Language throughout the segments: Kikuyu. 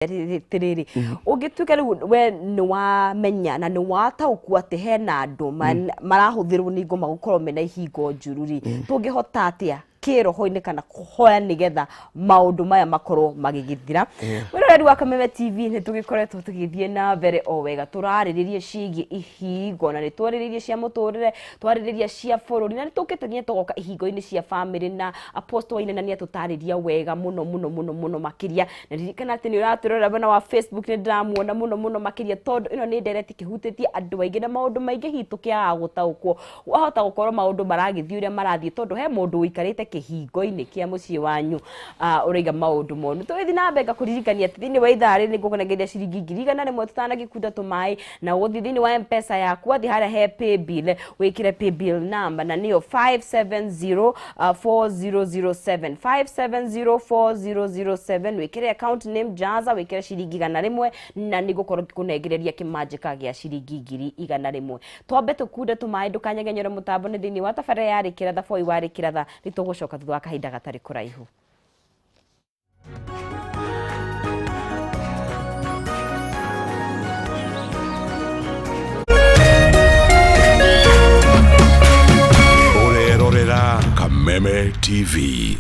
Atiriri, ũngĩtuĩka rĩu we nĩ wamenya na nĩ wataũkwo atĩ hena andũ marahũthĩrwo nĩ ngoma gũkorwo mena ihingo njũru rĩ, tũngĩhota atĩa kĩroho-inĩ kana kũhoya nĩgetha maũndũ maya makorwo magĩgĩthira? Mwĩroreri wa Kameme TV, nĩ tũgĩkoretwo tũgĩthiĩ na mbere o wega, tũrarĩrĩria ciĩgiĩ ihingo, na nĩ twarĩrĩria cia mũtũrĩre, twarĩrĩria cia bũrũri, na nĩ tũkĩte nginya tũgoka ihingo-inĩ cia bamĩrĩ, na Apostle Wainaina nĩ atũtarĩria wega mũno mũno mũno mũno makĩria. Na ririkana atĩ nĩ ũratwĩrorera mwena wa Facebook, nĩ ndĩramuona mũno mũno makĩria, tondũ ĩno nĩ ndereti kĩhutĩtie andũ aingĩ na maũndũ maingĩ hihi tũkĩagaga gũtaũkwo. Wahota gũkorwo maũndũ maragĩthiĩ ũrĩa marathiĩ tondũ he mũndũ ũikarĩte kĩhingo-inĩ kĩa mũciĩ wanyu ũraiga maũndũ moru. Tũgĩthiĩ na mbere, ngakũririkania atĩ thĩinĩ wa ithaa rĩrĩ nĩngũkũnengeria ciringi 100,000 tũtanagĩkunda tũmaĩ, na ũgũthiĩ thĩinĩ wa M-Pesa yaku, wathiĩ harĩa he paybill, wĩkĩre paybill number, na nĩyo 570 4007, 5704007. Wĩkĩre account name Jaza, wĩkĩre ciringi 100, na nĩngũkorwo ngĩkũnengereria kĩmanjĩka gĩa ciringi 100,000. Twambe tũkunde tũmaĩ, ndũkanyegenyere mũtambo. Nĩ thĩinĩ wa tabarĩra ya Rĩkĩratha, boy wa Rĩkĩratha. Nĩ tũgũcoka thutha wa kahinda gatarĩ kũraihu. Ũrerorera Kameme TV.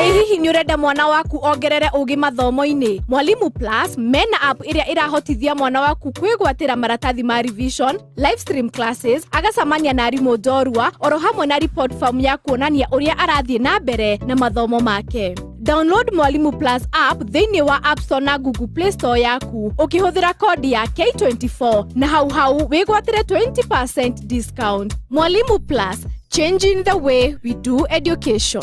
Ĩ hihi nĩ ũrenda mwana waku ongerere ũgĩ mathomo-inĩ? Mwalimu Plus mena app ĩrĩa ĩrahotithia mwana waku kwĩgwatĩra maratathi ma revision, live stream classes, agacamania na arimũ njorua, oro hamwe na report form ya kuonania ũrĩa arathiĩ na mbere na mathomo make. Download Mwalimu Plus app thĩinĩ wa App Store na Google Play Store yaku ũkĩhũthĩra kodi ya K24, na hau hau wĩgwatĩre 20% discount. Mwalimu Plus, changing the way we do education.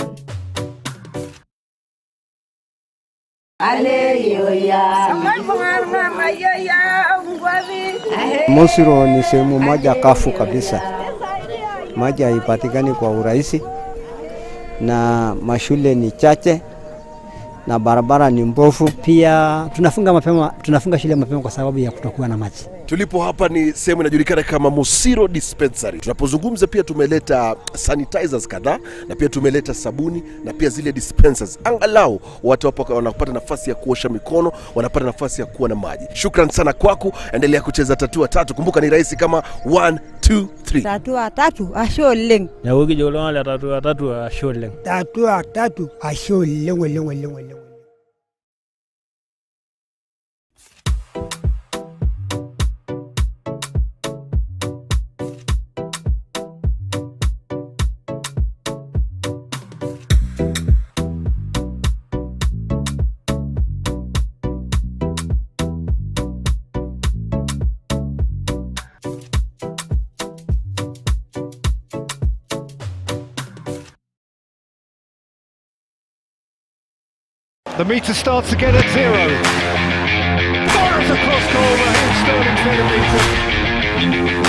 Mosiro ni sehemu moja kafu kabisa, maji haipatikani kwa urahisi na mashule ni chache na barabara ni mbovu. Pia tunafunga mapema, tunafunga shule mapema kwa sababu ya kutokuwa na maji. Tulipo hapa ni sehemu inajulikana kama Mosiro Dispensary. Tunapozungumza pia tumeleta sanitizers kadhaa na pia tumeleta sabuni na pia zile dispensers. Angalau watu hapa wanapata nafasi ya kuosha mikono, wanapata nafasi ya kuwa na maji. Shukran sana kwako, endelea kucheza tatua tatu. Kumbuka ni rahisi kama 1 2 3. Tatua tatu, ashe oleng. Neeku kijo iltung'anak le tatua tatu ashe oleng. Tatua tatu, ashe oleng oleng oleng oleng. The meter starts again at zero. Fires across goal, Raheem Sterling's header beaten.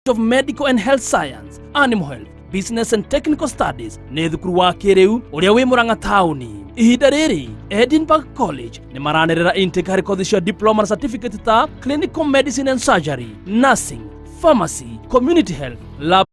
Of Medical and Health Science, Animal Health, Business and Technical Studies nĩ thukuru wa kĩrĩu ũrĩa wĩ Mũrang'a taũni. Ihinda rĩrĩ Edinburgh College nĩ maranĩrĩra intake harĩ kothi cia diploma na certificate ta Clinical Medicine and Surgery, Nursing, Pharmacy, Community Health, Lab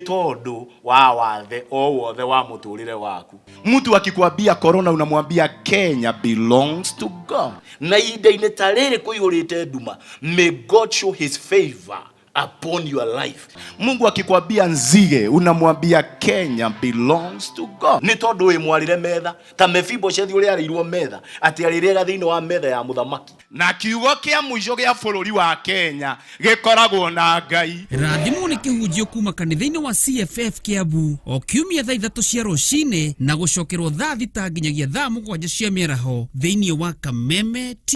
Tondu wa wathe o wothe wa muturire waku. Mtu akikwambia corona, unamwambia Kenya belongs to God. Na ihinda-inĩ ta rĩrĩ kũihũrĩte nduma, may God show his favor upon your life. Mungu akikwambia nzige, unamwambia Kenya belongs to God. Nĩ tondũ wĩ mwarĩre metha ta Mefiboshethi ũrĩa arĩirwo metha atĩ arĩrĩaga thĩinĩ wa metha ya mũthamaki. Na kiugo kĩa mũico gĩa bũrũri wa Kenya gĩkoragwo na Ngai. Rathimwo nĩ kĩhunjio kuma kanitha-inĩ wa CFF Kiambu o kiumia thaa 3 cia rũcinĩ na gũcokerwo thaa 6 nginyagia thaa 7 cia mĩaraho thĩinĩ wa Kameme.